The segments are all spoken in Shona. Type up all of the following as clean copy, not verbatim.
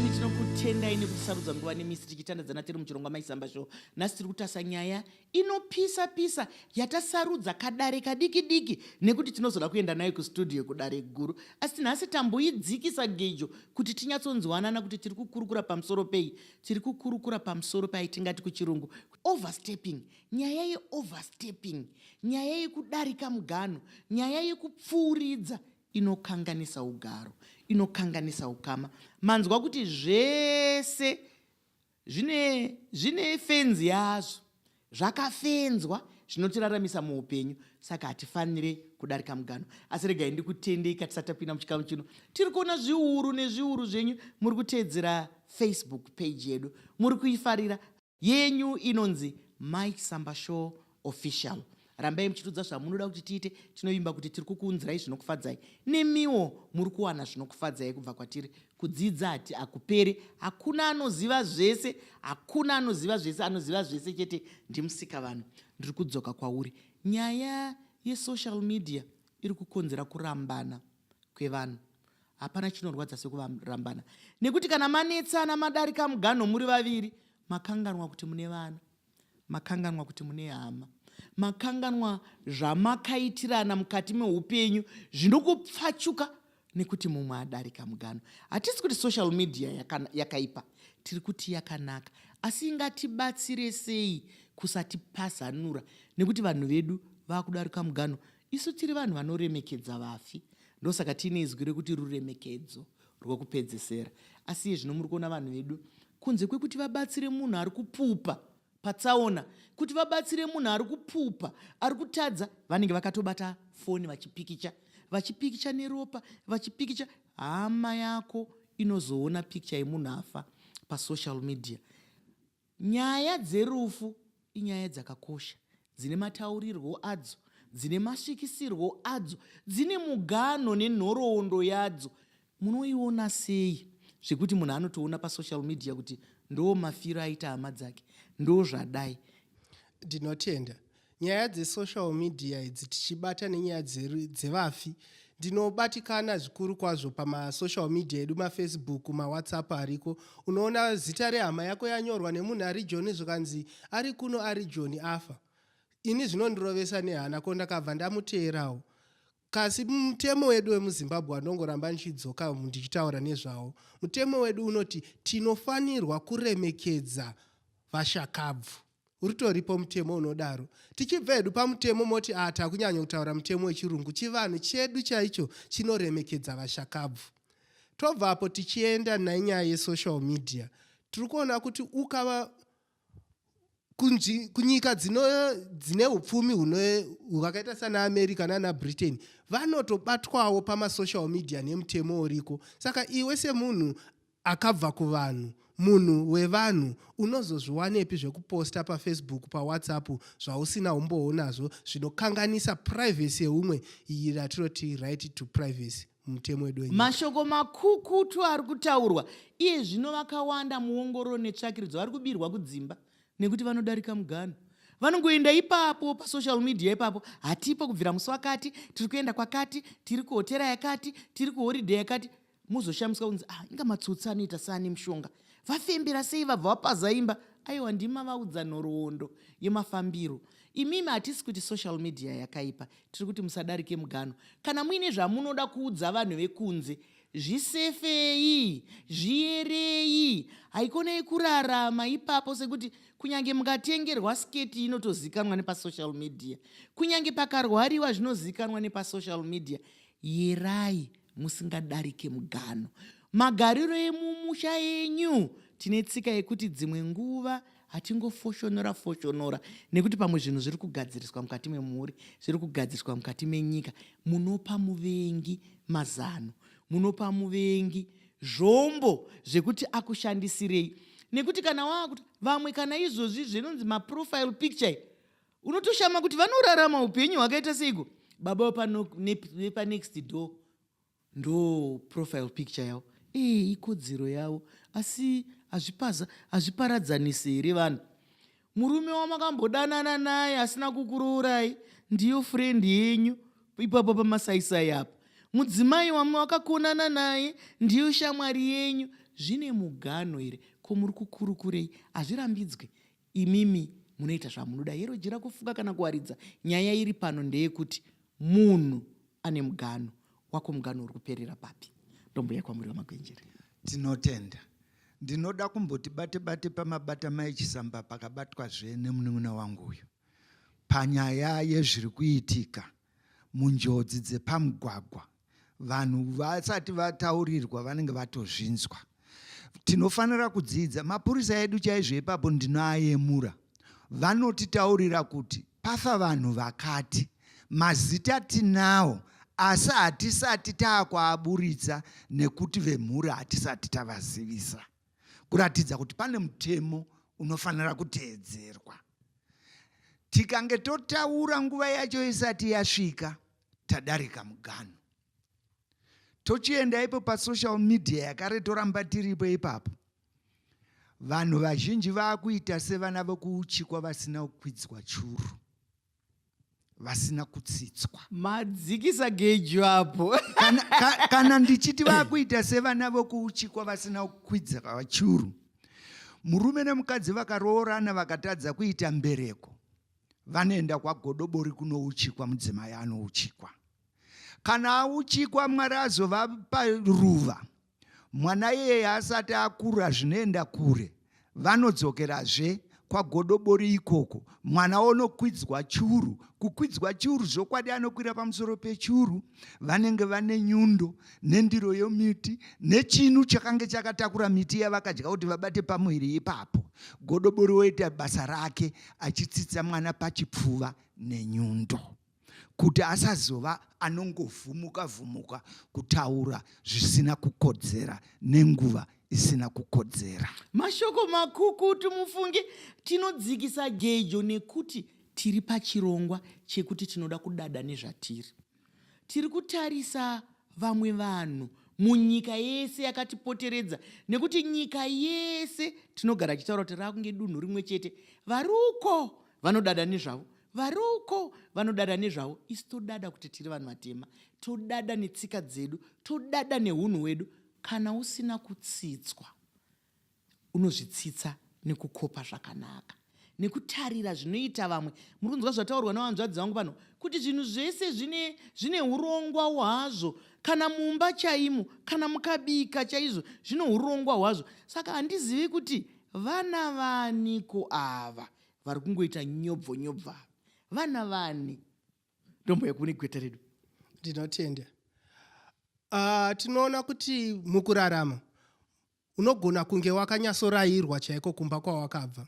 Vadikani, tinokutendai nekutisarudza nguva nemisi tichitandadzana tiri muchirongwa Maisamba Show. Nhasi tiri kutasa nyaya inopisa pisa yatasarudza kadare kadiki diki nekuti tinozoda kuenda nayo kustudio kudare guru. Asi nhasi tamboidzikisa gejo kuti tinyatsonzwanana kuti tiri kukurukura pamusoro pei. Tiri kukurukura pamusoro pai tingati kuchirungu overstepping, nyaya yeoverstepping, nyaya yekudarika muganho, nyaya yekupfuuridza inokanganisa ugaro, inokanganisa ukama. Manzwa kuti zvese zvine zvine fenzi yazvo, zvakafenzwa zvinotiraramisa muupenyu, saka hatifanire kudarika muganho. Asi regai ndikutendei katisati tapinda muchikamu chino. Tiri kuona zviuru nezviuru zvenyu muri kuteedzera Facebook page yedu, muri kuifarira. Yenyu inonzi Mike Samba Show Official. Rambai muchitiudza zvamunoda kuti tiite, tinovimba kuti tiri kukuunzirai zvinokufadzai. Nemiwo muri kuwana zvinokufadzai kubva kwatiri. Kudzidza hati hakuperi, hakuna anoziva zvese, hakuna anoziva zvese, anoziva zvese chete ndiMusikavanhu. Ndiri kudzoka kwauri. Nyaya yesocial media iri kukonzera kurambana kwevanhu. Hapana chinorwadza sekurambana nekuti kana manetsana madarika muganho muri vaviri, makanganwa kuti mune vana, makanganwa kuti mune hama, makanganwa zvamakaitirana mukati meupenyu zvinokupfachuka nekuti mumwe adarika muganho. Hatisi kuti social media yakaipa, tiri kuti yakanaka, asi ingatibatsire sei kusatipazanura nekuti vanhu vedu vakudarika muganho. Isu tiri vanhu vanoremekedza vafi, ndosaka tiine izwi rekuti ruremekedzo rwekupedzesera. Asi iye zvino muri kuona vanhu vedu, kunze kwekuti vabatsire munhu ari kupupa patsaona, kuti vabatsire munhu ari kupupa ari kutadza, vanenge vakatobata foni vachipikicha, vachipikicha neropa, vachipikicha. Hama yako inozoona pikicha yemunhu afa pasocial media. Nyaya dzerufu inyaya dzakakosha, dzine mataurirwo adzo, dzine masvikisirwo adzo, dzine muganho nenhoroondo yadzo. Munoiona sei zvekuti munhu anotoona pasocial media kuti ndoo mafiro aita hama dzake, ndozvadai? Ndinotenda. Nyaya dzesocial media idzi tichibata nenyaya dzevafi, ndinobatikana zvikuru kwazvo pamasocial media edu, mafacebook, mawhatsapp ariko. Unoona zita rehama yako yanyorwa nemunhu ari Joni, zvikanzi ari kuno ari Joni afa. Ini zvinondirovesa nehana, ko ndakabva ndamuteerawo. Kasi mutemo wedu wemuZimbabwe wandongoramba ndichidzoka ndichitaura nezvawo, mutemo wedu unoti tinofanirwa kuremekedza vashakabvu. Uritoripo mutemo unodaro. Tichibva hedu pamutemo moti ah takunyanya kutaura mutemo wechirungu, chivanhu chedu chaicho chinoremekedza vashakabvu. Tobva apo tichienda nenyaya yesocial media, tiri kuona kuti ukava kunyika dzine upfumi hwakaita sana America nana Britain, vanotobatwawo pamasocial media nemutemo uriko. Saka iwe semunhu akabva kuvanhu, munhu wevanhu, unozozviwanepi zvekuposta pafacebook, pawhatsapp zvausina umbowo nazvo, zvinokanganisa privacy yeumwe, iyi yatinoti right to privacy mumutemo wedu wenyika? Mashoko makukutu ari kutaurwa iye zvino, vakawanda muongororo netsvakiridzo vari kubirwa kudzimba nekuti vanodarika muganho. Vanongoenda ipapo pasocial media ipapo, hatipo kubvira musi wakati, tiri kuenda kwakati, tiri kuhotera yakati, tiri kuhoridhe yakati. Muzoshamiswa kunzi ah, inga matsotsi anoita seane mushonga, vafembera sei vabva vapaza imba. Aiwa, ndima vaudza nhoroondo yemafambiro. Imimi, hatisi kuti social media yakaipa, tiri kuti musadarike muganho. Kana muine zvamunoda kuudza vanhu vekunze, zvisefei, zviyerei. Haikonei kurarama ipapo sekuti kunyange mukatengerwa sketi inotozikanwa nepasocial media, kunyange pakarwariwa zvinozikanwa nepasocial media. Yerai musingadarike muganho. Magariro emumusha enyu, tine tsika yekuti dzimwe nguva hatingofoshonora foshonora nekuti pamwe zvinhu zviri kugadziriswa mukati memhuri, zviri kugadziriswa mukati menyika. Munopa muvengi mazano, munopa muvengi zvombo zvekuti akushandisirei, nekuti kana waakuti vamwe kana izvozvi zvinonzi maprofile picture, unotoshama kuti vanorarama upenyu hwakaita seiko. Baba vepanext door ndo profile picture yavo. Ee, ikodzero yavo, asi hazviparadzanisi here vanhu? Murume wamakambodanana naye asina kukuroorai ndiyo friend yenyu ipapo pamasaisai apa. Mudzimai wamakakonana naye ndiyo shamwari yenyu. Zvine muganho here? Ko muri kukurukurei? Hazvirambidzwe. Imimi munoita zvamunoda. Hero jira kufuka kana kuwaridza. Nyaya iri pano ndeyekuti munhu ane muganho. Wako muganho uri kuperera papi? Ndombuya kwamuri VaMagwenjere. Tinotenda. Ndinoda kumboti bate bate pamabata Mai Chisamba pakabatwazve nemunin'ina wangu uyu panyaya yezviri kuitika munjodzi dzepamugwagwa. Vanhu vasati vataurirwa vanenge vatozvinzwa. Tinofanira kudzidza. Mapurisa edu chaizvo ipapo ndinoayemura. Vanotitaurira kuti pafa vanhu vakati, mazita tinawo asi hatisati taakuaburitsa nekuti vemhuri hatisati tavazivisa. Kuratidza kuti pane mutemo unofanira kuteedzerwa. Tikange totaura nguva yacho isati yasvika, tadarika muganhu. Tochienda ipo pasocial media yakare toramba tiripo ipapo. Vanhu vazhinji vakuita sevana vokuuchikwa vasina kukwidzwa churu, vasina kutsitswa. Madzikisa gejo apo. Kana ndichiti vakuita sevana vokuuchikwa vasina kukwidzwa churu, murume nemukadzi vakaroorana vakatadza kuita mbereko, vanoenda kwagodobori kunouchikwa, mudzimai anouchikwa. Kana auchikwa, Mwari azovapa ruva, mwana iyeye asati akura zvinoenda kure, vanodzokerazve kwagodobori ikoko, mwana onokwidzwa churu. Kukwidzwa churu zvokwadi anokwira pamusoro pechuru, vanenge vane nyundo nendiro yomiti nechinu chakange chakatakura miti yavakadya kuti vabate pamuviri ipapo. Godobori oita basa rake achitsitsa mwana pachipfuva nenyundo kuti asazova anongovhumuka vhumuka kutaura zvisina kukodzera nenguva isina kukodzera. Mashoko makukutu mufunge. Tinodzikisa gejo nekuti tiri pachirongwa chekuti tinoda kudada nezvatiri. Tiri kutarisa vamwe vanhu munyika yese yakatipoteredza nekuti nyika yese tinogara tichitaura kuti rakunge dunhu rimwe chete. Vari uko vanodada nezvavo, vari uko vanodada nezvavo. Isu todada kuti tiri vanhu vatema, todada netsika dzedu, todada nehunhu hwedu. Kana usina kutsitswa, unozvitsitsa nekukopa zvakanaka, nekutarira zvinoita vamwe. Muri kunzwa zvataurwa navanzvadzi vangu pano kuti zvinhu zvese zvine zvine urongwa hwazvo, kana mumba chaimo, kana mukabika chaizvo zvine urongwa hwazvo. Saka handizivi kuti vana vaniko ava vari kungoita nyobvo nyobvo ava, vana vani? Ndomboya kune gweta redu. Ndinotenda. Tinoona kuti mukurarama unogona kunge wakanyatsorayirwa chaiko kumba kwawakabva,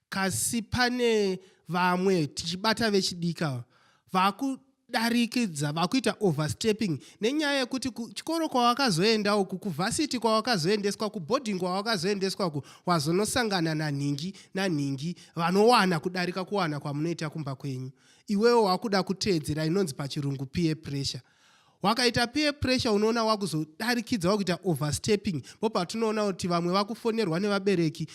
kasi pane vamwe tichibata vechidika vakudarikidza, vakuita overstepping nenyaya yekuti kuchikoro kwawakazoenda uku, kuvhasiti kwawakazoendeswa, kuboarding kwawakazoendeswa uku, wazonosangana nanhingi nanhingi vanowana kudarika kuwana kwamunoita kumba kwenyu. Iwewe wakuda kuteedzera inonzi pachirungu peer pressure. Wakaita peer pressure, unoona wakuzodarikidza, wakuita overstepping. Patinoona kuti vamwe vakufonerwa nevabereki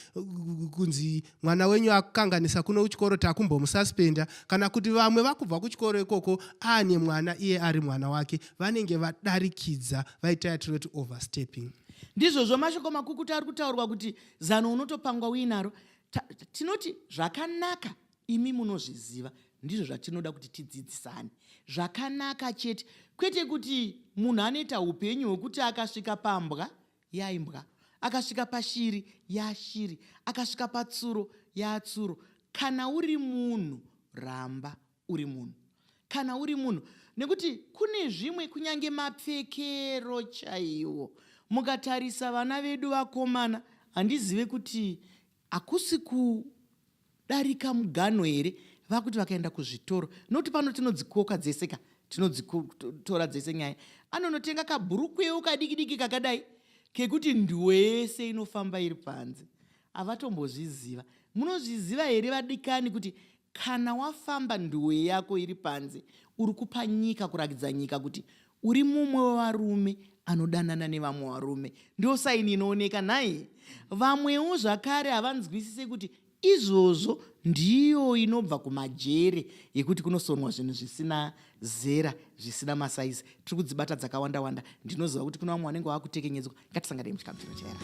kunzi mwana wenyu akanganisa kuno kuchikoro, takumbomususpenda, kana kuti vamwe vakubva kuchikoro ikoko aane mwana, iye ari mwana wake, vanenge vadarikidza, vaita yatinoti overstepping. Ndizvozvo mashoko makukutu ari kutaurwa kuti zano unotopangwa uinaro. Tinoti zvakanaka, imi munozviziva, ndizvo zvatinoda kuti tidzidzisane zvakanaka chete, kwete kuti munhu anoita upenyu hwekuti akasvika pambwa yaimbwa, akasvika pashiri yashiri, akasvika patsuro yatsuro. Kana uri munhu, ramba uri munhu. Kana uri munhu, nekuti kune zvimwe kunyange mapfekero chaiwo, mukatarisa vana vedu vakomana, handizive kuti hakusi kudarika muganho here, vakuti vakaenda kuzvitoro, nokuti pano tinodzikoka dzese ka, tinodzitora dzese nyaya, anonotenga kabhurukweu kadiki diki kakadai kekuti nduwe yese inofamba iri panze. Havatombozviziva. Munozviziva here vadikani kuti kana wafamba nduwe yako iri panze, uri kupa nyika, kurakidza nyika kuti uri mumwe wevarume anodanana nevamwe varume? Ndio saini inooneka nhai. Vamwewo zvakare havanzwisise kuti Izvozvo ndiyo inobva kumajere yekuti kunosonwa zvinhu zvisina zera, zvisina masaizi. Tiri kudzibata dzakawanda wanda. Ndinoziva kuti kuna vamwe vanenge vakutekenyedzwa. Ngatisanganei muchikamu chino chaera.